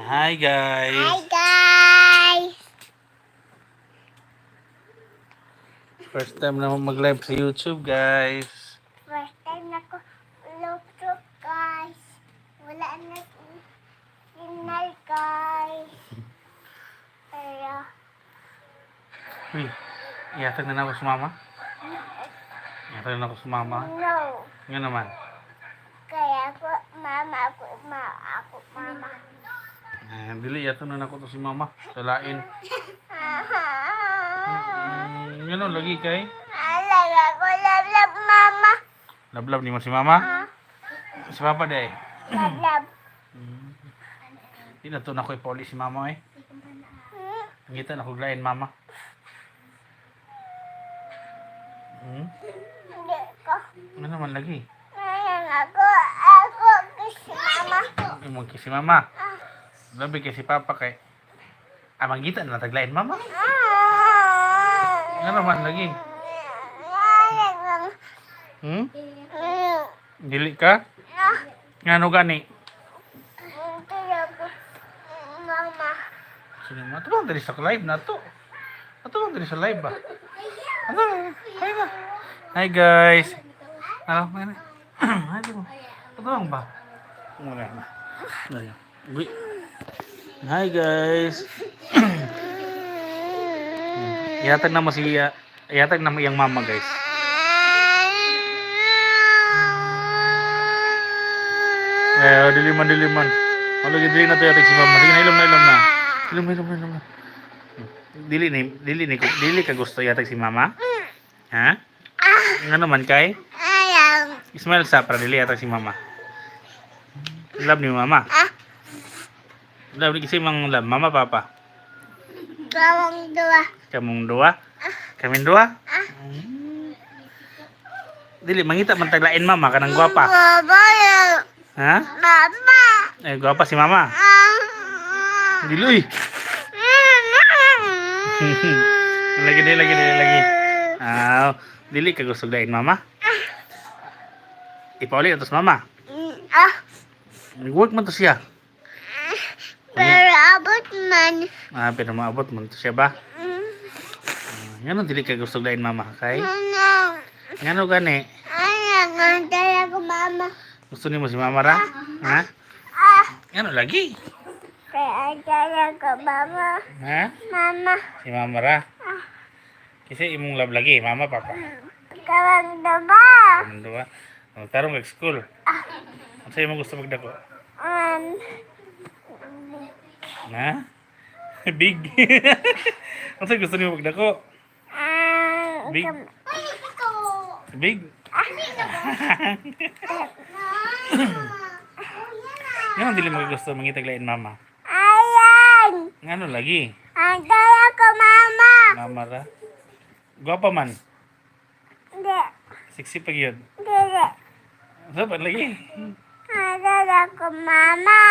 Hi guys. Hi guys. First time na mag-live sa YouTube, guys. First time na ko luto, guys. Wala na signal, guys. Pero Uy, ihatag na nako sa mama. Ihatag na nako sa mama. No. Nga naman. Kaya ako mama, ako ma ako mama. Eh, dili, ihatag na nako to si mama. Sa lain. Ngano lagi kay? Alaga ko love love mama. Love ni mo si mama? Si papa day. Love love. Di na to na ko ipauli si mama eh. Ngita na ko glain mama. Hindi ko. Ano naman lagi? Ngayon ako ako si mama. Imong kay si mama. Labi kay si papa kay. Ah, mangita na taglain mama. Ano naman lagi? Dili ka? Ngano gani? Mama. Sino mo? Ato bang diri sa live na to? Ato bang diri sa live ba? Ano? Hi na. Hi guys. Ano? Ano? Hi mo. Ato bang ba? Wala na. Wala. Uy. Hi guys. Ihatag na mo si ihatag na mo iyang mama, guys. Eh, oh, dili man, dili man. Wala dili na to ihatag si mama. Sige na, ilom na, ilom na. Ilom na, ilom na, ilom na. Dili ni dili ka gusto ihatag si mama? Ha? Nga naman kay? Ayaw. Smile sa para dili ihatag si mama. Love ni mama. Ah. Love ni kasi mang love mama, papa. Kamong dua. Kamong dua. Kaming dua. Dili mangita man taglain mama kanang gwapa. Mama. Ha? Mama. Eh, gwapa si mama. Dili uy. Lagi dili, lagi dili, lagi. Ah, dili ka gusto lain mama? Ipauli na to sa mama. Ah, Nag-work man to siya. pero abot man. Ah, pero maabot man to siya ba? Ah, ngano dili ka gusto lain mama kay? Ano? Ngano gani? Ay, ang ko mama. Gusto nimo si mama ra? Ha? Ah, Ngano lagi? kaya dala ko mama. Ha? Mama. Si mama ra? Kasi imong love lagi, mama, papa. Kamong dua. Kamong duha. Oh, tarong kag school. Unsa imong gusto magdako? Ha? Big. Unsa gusto nimo magdako? Big. Big. Ngano dili mo gusto mangitag lain mama? Ayan. Ngano lagi? Ang dala ko mama. Mama ra. Gwapa man. Hindi. Sexy pa gyud. Dili. Unsa pa lagi? Ang dala ko mama.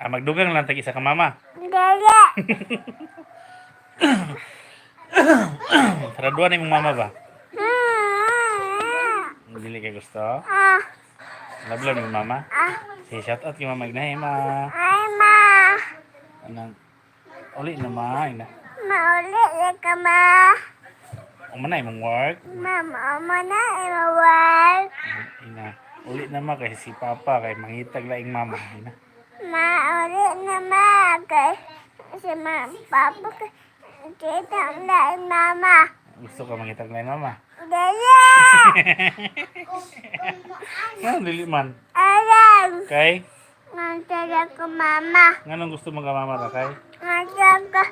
Ah, magdugang lang tag isa ka mama. Dili. Para duha na imong mama ba? Dili ka gusto? Ah, Love love imong mama. ah, Say shout out kay mama Igna, ma. ay ma. Anang uli na ma, ina. Mauli na ka ma. Uma na imong work. Mama, mo na imawal. Ina. Uli na ma kay si papa kay mangitag laing mama, ina. Mauli na ma. Kay si ma papa kay kita na mama. Gusto ka mangitag laing mama? Dili. Ngano dili man? Alam. Kay Ang dala ko mama. nganong gusto mo ka mama ra kay? Ang dala ko.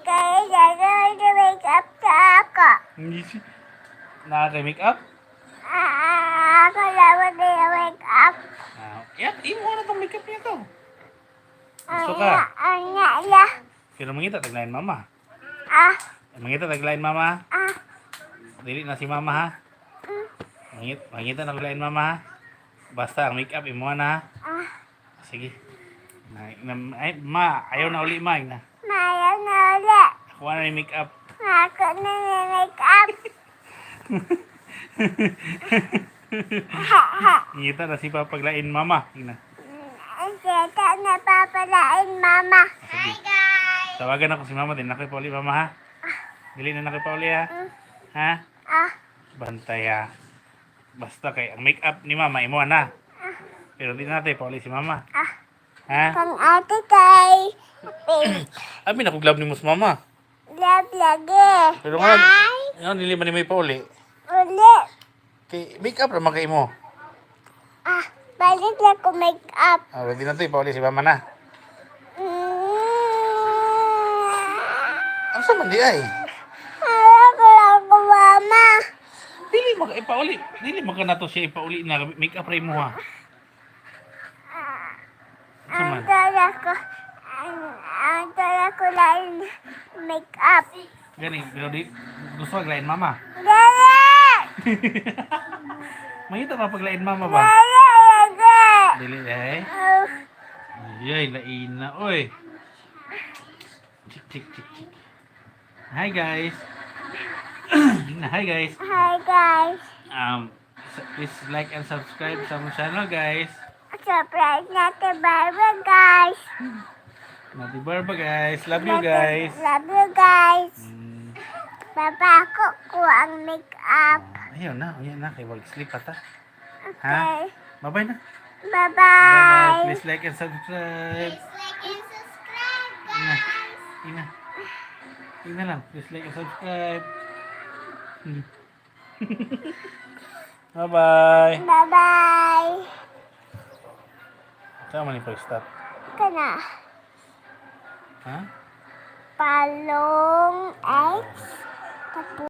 Kaya gagawin wake up sa ako. Hindi si na kay make up? Ah, ako dapat na wake up. Ah, yat imo na tong make up niya to. Gusto ka? Ang nga. Pero mangita tag lain mama. Ah, Mangita tag lain mama. ah. Dili na si mama ha. Mangita na lain mama ha. Basta ang make up imo na ha. Ah, Sige. Na, na, ay, ma, ayaw na uli ma. Na. Mayaw na ulit. Ako na yung make up. Ako na yung make up. Ngita na si Papa lain mama. Ina. Tita na papalain, mama. Sige. Tawagan ako si mama din. Nakoy pauli, mama, ha? Dili na nakoy pauli, ha? Ha? Ah, Bantay, ha? Basta kay ang make-up ni mama, imo na. Pero di natin pauli si mama. Ah. Ha? Kang ate kay pink. Abi na ko glove ni mo sa mama. Love lagi. Pero nga, nga dili man ni may pauli. Uli. Kay make-up ra man kay imo. Ah, balik na ko make up. Ah, di natin pauli si mama na. Ang sa man di ay? Hala ko lang ko, mama. Dili maka ipauli. Dili maka nato siya ipauli na make up ra imo, ha. Unsa Ang man? tala ko, ang tala ko lang make up. Gani, pero di gusto ka lain mama. Dali! Mahita pa paglain mama ba? Dali! Lagi! Dili eh. Oh, Ay, lain na oy. Chik chik chik chik. Hi, guys. Hi, guys. Hi, guys. Please like and subscribe sa among channel, guys. Surprise natin, bye guys. Nati Barba, guys. Love you guys. Love you guys. Baba ko ko ang make up. Ayun na kay wag sleep pa ta. Okay. Ha? Bye-bye na. Bye-bye. Bye-bye. Please like and subscribe. Like and subscribe, Ina. Ina. Ina lang. Please like and subscribe. Bye-bye. Bye-bye. Saan man yung pag-stop? Kana. Ha? Palong X. Tapos.